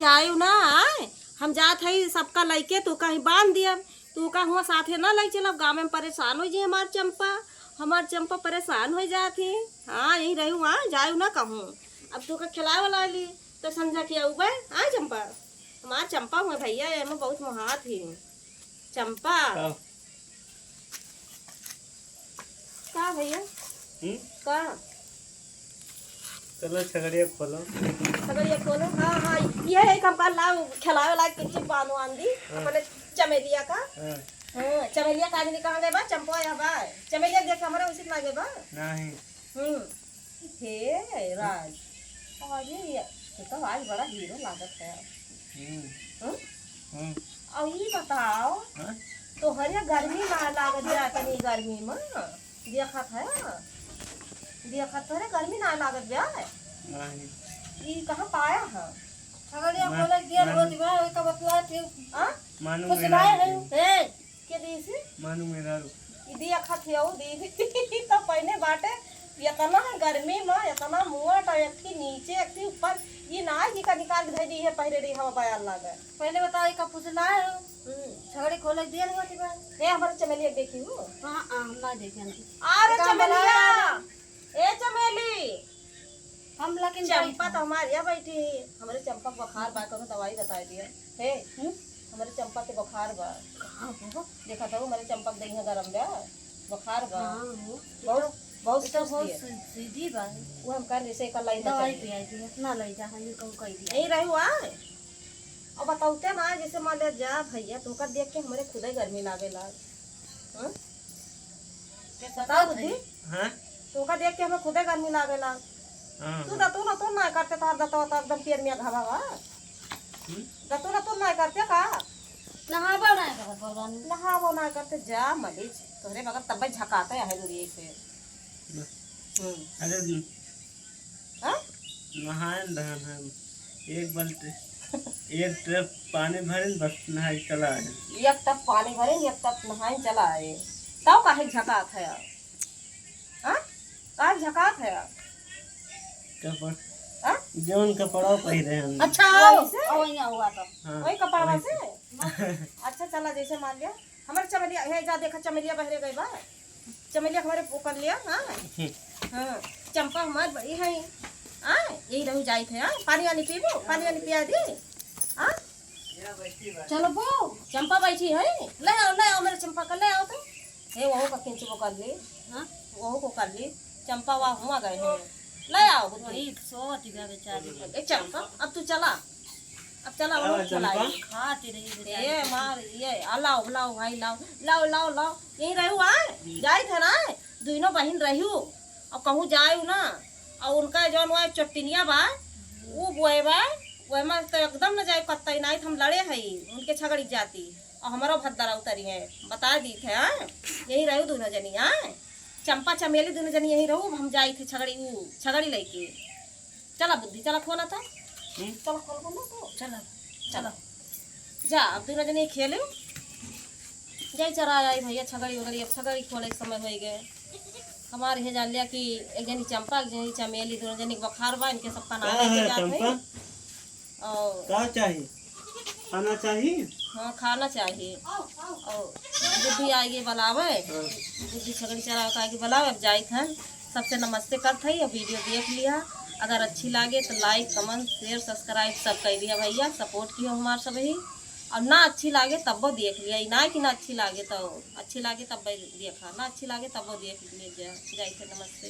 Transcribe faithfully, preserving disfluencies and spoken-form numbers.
जायु ना, आय, हम जात हई सबका लइके, तू कहीं बांध दियब, तू का हुआ साथे ना लइ चलब, गाँव में परेशान होइ जाई हमार चंपा, हमार चंपा परेशान होइ जात ही। हाँ, यहीं रहू, हाँ, जायु ना कहूँ। अब तू का खिलाए वाला ली, तो समझा कि अउबे, हाँ चंपा, हमार चंपा हुआ भैया, एमे बहुत मोहात ही। चंपा। का? का भैया? हम्म? का? चलो छगड़िया खोलो। छगड़िया खोलो? हाँ, हाँ, ये है, एक हमका लाओ, खिलावे लायक के लिए बांध वांध दी, हाँ। अपने चमेलिया का। हाँ। हाँ, चमेलिया का आदमी कहाँ गए बा? चंपा या बा? चमेलिया देख हमरा उचित लागे बा? नहीं। हम्म। हे राज, अरे ये, तू तो आज बड़ा हीरो लागत है। हम्म। हम्म? हम्म। अब ये बताओ, हाँ? तोहरे गर्मी ना लागत बा, तनी गर्मी में देखत है, देखत तोहरे गर्मी ना लागत बा। नहीं। ई कहाँ पाया है? छगड़िया बोले दिया रोज बा, ओका बतला थे। हाँ? मानू कुछ मेरा लाए है। ए, के दीसी? मानू मेहरारू। ई देखत हियौ दीदी, ई तो पहिने बाटे, एतना गर्मी में एतना मोट, एक थी नीचे, एक थी ऊपर, ई ना है कि का निकाल के धइ दी है, पहिरे रही हवा बयार लागे। पहिले बताओ, ई का फुसलाए हो? हम्म। छगड़ी खोले दिया नहीं होती बा। ए, हमारे चमेलिया देखी हो? हाँ, हाँ, हम ना देखे हम। अरे तो हम चमेलिया, बनाए ए चमेली, हम लेकिन चंपा तो हमार यहाँ बैठी है, हमरे चंपा के बुखार बा, कौनो दवाई बताई दिया। हे, हम्म? हमरे चंपा के बुखार बा। कहाँ हो? देखा तो हमरे चंपा के देहिया गरम बा, बुखार बा। हाँ हो। बहुत, ये तो, बहुत ये तो सुस्ती बहुत है। सी-, सीधी बा। वो हम कह जैसे एक लाइन दवाई बता पिया दिया, इतना ले जा, हम कहूँ कह दिया। यहीं रहू आए। अब बताउते ना, जैसे मान ले जा भैया, तोका देख के हमरे खुदे गर्मी लागे लाग। हाँ? बताओ बुद्धि। हाँ? तोका देख के हमें खुदे गर्मी लागेला। हाँ, तू हाँ। दतू ना, तू ना करते, तोहार दतवा तो एकदम पेड़ में घावा बा। हम्म? दतू ना, तू ना करते का? नहाबो ना करत बा रानी। नहाबो ना करते, जा मलिच, तोहरे बगल तब्बे झकाते है दूरिये से। बस। हम्म। अरे, हाँ? नहाए न रहन हम। एक बाल्टी, एक टब पानी भरिन, बस नहाए के चला आए। एक टब पानी भरिन, एक टब नहाए चला आए। तब काहे झकात है? हाँ? काहे झकात है? कपड़, हाँ? जौन कपड़ा पहिरे हम। अच्छा, आओ, वही से? आओ, यहाँ हुआ तो। हाँ, वही कपड़वा वही से? से। अच्छा, चला, जैसे मान लिया। हमारे चमेलिया, हे जा, देखा, चमेलिया बहरे गई बा। चमेलिया हमारे वो कर लिया, हाँ? हाँ, चंपा हमार बड़ी है। हाँ, यही रहू जाइत है, हाँ? पानी वानी पीबू? पानी वानी पिया दी? हाँ? चलो बो। चंपा बैठी है, ले आओ, ले आओ, मेरे चंपा का ले आओ तो। हे, वहू का किंच वो कर ली, हाँ? वहू को कर ली। चंपा वहाँ हुआ गए हैं, ले आओ बुद्धि। वही सोवत ही बा बेचारी। ए चंपा, अब तू चला। अब चला, अब उन्होंने चंपा। खिलाई। खाती रही बेचारी। ए, मार, ये, आ, लाओ, लाओ भाई, लाओ, लाओ, लाओ, लाओ। यहीं रहू, आए? हम्म। जाइत है ना, दुइनो बहिन रहू। अब कहूँ जाए ना, और उनका जौन वह चोटिनिया बा, ऊ बोए बा, वह में तो एकदम न जाए कत्ता ही, नाहीं तो हम लड़े हई, उनके छगड़ी जाती, और हमरो भद्दरा उतरी है, बता दी थे, हाँ? यहीं रहू दुइनो जनी, हाँ? चंपा चमेली दुइनो जनी यहीं रहू, हम जाई थे छगड़ी, ऊ, छगड़ी लइके। चला बुद्धि, चला खोला था। हम्म। चला खोल, खोल तो। चला, चला। जा, अब दुनो जने खेले। जाई चरा आई भैया, छगड़ी वगड़ी, अब छगड़ी खोले के समय होई गए। हमारे हे जान लिया कि एक जनी चंपा, एक जनी चमेली, दुनो जनी के बुखार बा, इनके सबका नाम का लेके है जात है। चंपा? और का चाही? खाना चाही? हाँ, खाना चाही। और बुद्धि आइगे बुलावे, हाँ। बुद्धि छगड़ी चरावे का आइगे बुलावे। अब जाइत हन, सबसे नमस्ते करत हई, अब video देख लिया, अगर अच्छी लागे तो like, comment, share, subscribe सब कर दिया भैया, support कियो हमार सब ही। और ना अच्छी लागे तब्बो देख लिया, ई ना कि ना अच्छी लागे तो, अच्छी लागे तब देखा, ना अच्छी लागे तब्बो देख लिया। जा, जाइत है, नमस्ते।